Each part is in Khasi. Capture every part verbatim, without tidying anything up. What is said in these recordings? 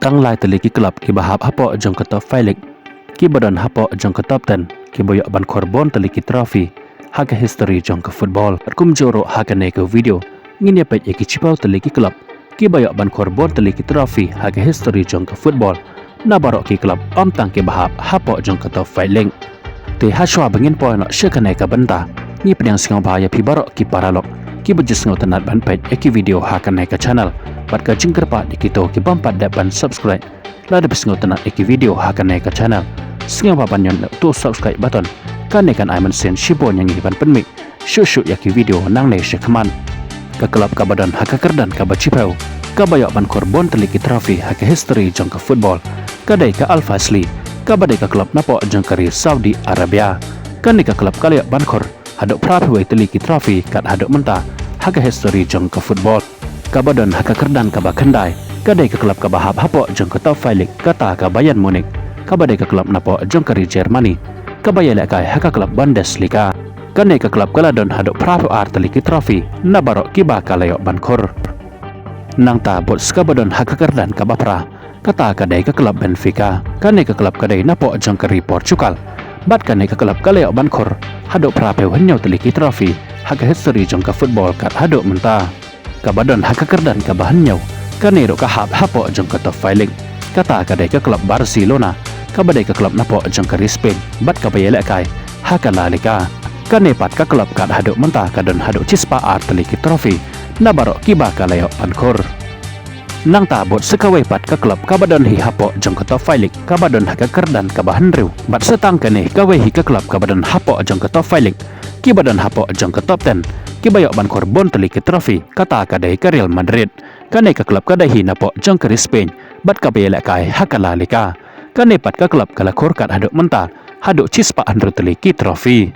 tang lai tylli ki club kiba hap hapoh jong ka top five league, kiba don hapoh jong ka top ten, kiba ïoh ban khor bun tylli ki trophy ha ka history jong ka football. Bad kumjuh ruh ha kane ka video ngin ïa peit ïa ki shiphew tylli ki club kiba ïoh ban khor bun tylli ki trophy ha ka history jong ka football, na baroh ki club, ym tang kiba hap hapoh jong ka top five league. Te hashwa ba ngin poi noh sha kane ka bynta, ngi pdiang sngewbha ïa phi baroh ki paralok kiba ju sngewtynnat ban peit ïa ki video ha kane ka channel, bad ka jingkyrpad ïa kito ki bym pat dep ban subscribe, lada phi sngewtynnat ïa ki video ha kane ka channel, sngewbha ban ñion ïa uto u subscribe button. Kane kan ai mynsiem shibun ïa ngi ban pynmih shuh shuh ïa ki video nangne shakhmat. Ka club kaba don ha ka kyrdan kaba shiphew, kaba ïoh ban khor bun tylli ki trophy ha ka history jong ka football, ka dei ka Al Faisaly, kaba dei ka club napoh jong ka ri Saudi Arabia. Kane ka club ka la ïoh ban khor haduh phraphew tylli ki trophy kat haduh mynta ha ka history jong ka football. Kaba don ha ka kyrdan kaba khyndai, ka dei ka club kaba hap hapoh jong ka top five league, kata ka Bayern Munich, kaba dei ka club napoh jong ka ri Germany, kaba ïalehkai ha ka club Bundesliga. Kane ka club ka la don haduh phraphew ar tylli ki trophy na baroh kiba ka la ïoh ban khor. Nangta bud sa kaba don ha ka kyrdan kaba phra, kata ka dei ka club Benfica. Kane ka club ka dei napoh jong ka ri Portugal, bad kane ka club ka la ïoh ban khor haduh phraphew hynñiew tylli ki trophy ha ka history jong ka football kat haduh mynta. Kaba don ha ka kyrdan kaba hynñiew, kane ruh ka hap hapoh jong ka top five league, kata ka dei ka club Barcelona, kaba dei ka club napoh jong ka ri Spain, bad kaba ïalehkai ha ka La Liga. Kane pat ka club kat haduh mynta ka don haduh shispah ar tylli ki trophy na baroh kiba ka la ïoh ban khor. Nangta bud sa kawei pat ka club kaba don hi hapoh jong ka top five league, kaba don ha ka kyrdan kaba hynriew, bad sa tang kane kawei hi ka club kaba don hapoh jong ka top five league, kiba don hapoh jong ka top ten, kiba ïoh ban khor bun tylli ki trophy, kata ka dei ka Real Madrid. Kane ka club ka dei hi napoh jong ka ri Spain, bad kaba ïalehkai ha ka La Liga. Kane pat ka club ka la khor kat haduh mynta haduh shispah hynriew tylli ki trophy.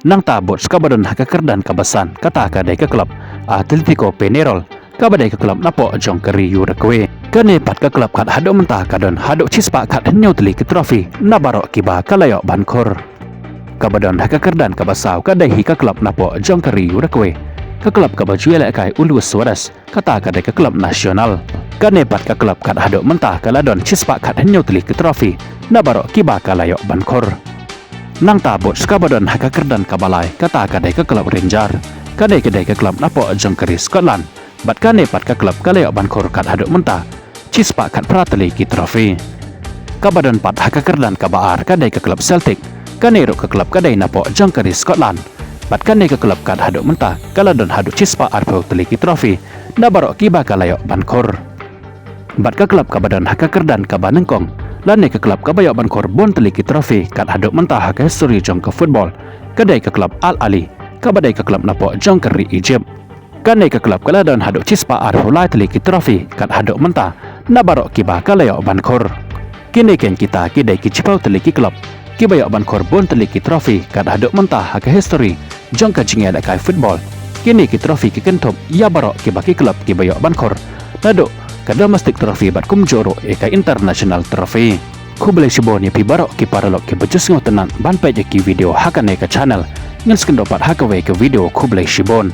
Nangta bud sa kaba don ha ka kyrdan kaba san, kata ka dei ka club Atletico Peñarol, kaba dei ka club napoh jong ka ri Uruguay. Kane pat ka club kat haduh mynta ka don haduh shispah khat hynñiew tylli ki trophy na baroh kiba ka la ïoh ban khor. Kaba don ha ka kyrdan kaba saw ka dei hi ka club napoh jong ka ri Uruguay, ka club kaba ju ïalehkai u Luis Suarez, kata ka dei ka club Nacional. Kane pat ka club kat haduh mynta ka la don shispah khat hynñiew tylli ki trophy na baroh kiba ka la ïoh ban khor. Nangta bud sa kaba don ha ka kyrdan kaba lai, kata ka dei ka club Rangers, kane ka dei ka club napoh jong ka ri Scotland, bad kane pat ka club ka la ïoh ban khor kat haduh mynta shispah khat phra tylli ki trophy. Kaba don pat ha ka kyrdan kaba ar ka dei ka club Celtic, kane ruh ka club ka dei napoh jong ka ri Scotland, bad kane ka club kat haduh mynta ka la don haduh shispah arphew tylli ki trophy na baroh kiba ka la ïoh ban khor. Bad ka club kaba don ha ka kyrdan kaba nyngkong, lane ka club kaba ïoh ban khor bun tylli ki trophy kat haduh mynta ha ka history jong ka football, ka dei ka club Al Ahly, kaba dei ka club napoh jong ka ri Egypt. Kane ka club ka la don haduh shispah arphew lai tylli ki trophy kat haduh mynta na baroh kiba ka la ïoh ban khor. Kine keiñ kita ki dei ki shiphew tylli ki club kiba ïoh ban khor bun tylli ki trophy kat haduh mynta ha ka history jong ka jingïalehkai football. Kine ki trophy ki kynthup ïa baroh kiba ki club kiba ïoh ban khor, naduh ka domestic trophy bad kumjuh ruh ïa ka international trophy. Khublei shibun ïa phi baroh ki paralok kiba ju sngewtynnat ban peit ïa ki video ha kane ka channel. Ngin sa ïakynduh pat ha kawei ka video, khublei shibun.